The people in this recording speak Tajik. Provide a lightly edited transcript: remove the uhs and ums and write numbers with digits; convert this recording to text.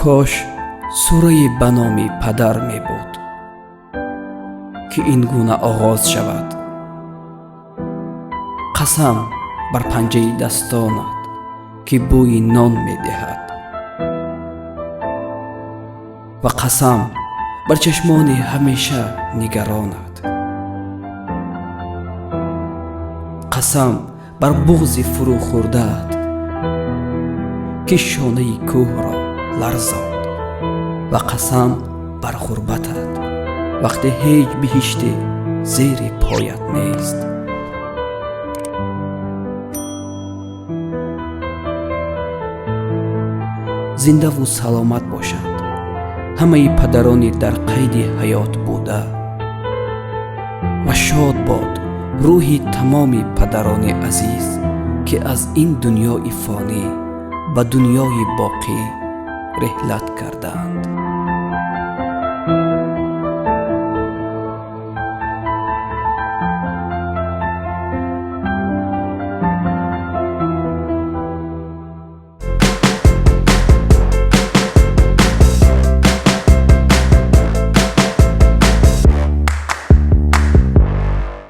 Кош сурае ба номи падар мебуд, ки ин гуна оғоз шавад: қасам бар панҷаи дастонат, ки бӯи нон медиҳад, ва қасам бар чашмони ҳамеша нигаронат, қасам бар буғзи фурӯхӯрдаат, ки шонаи кӯҳро ларзонд, ва қасам бар ғурбатат, вақте ҳеҷ биҳиште зери поят нест. Зиндаву саломат бошанд ҳамаи падарони дар қайди ҳаёт буда ва шод бод рӯҳи тамоми падарони азиз, ки аз ин дунёи фонӣ ба дунёи боқӣ реҳлат кардаанд.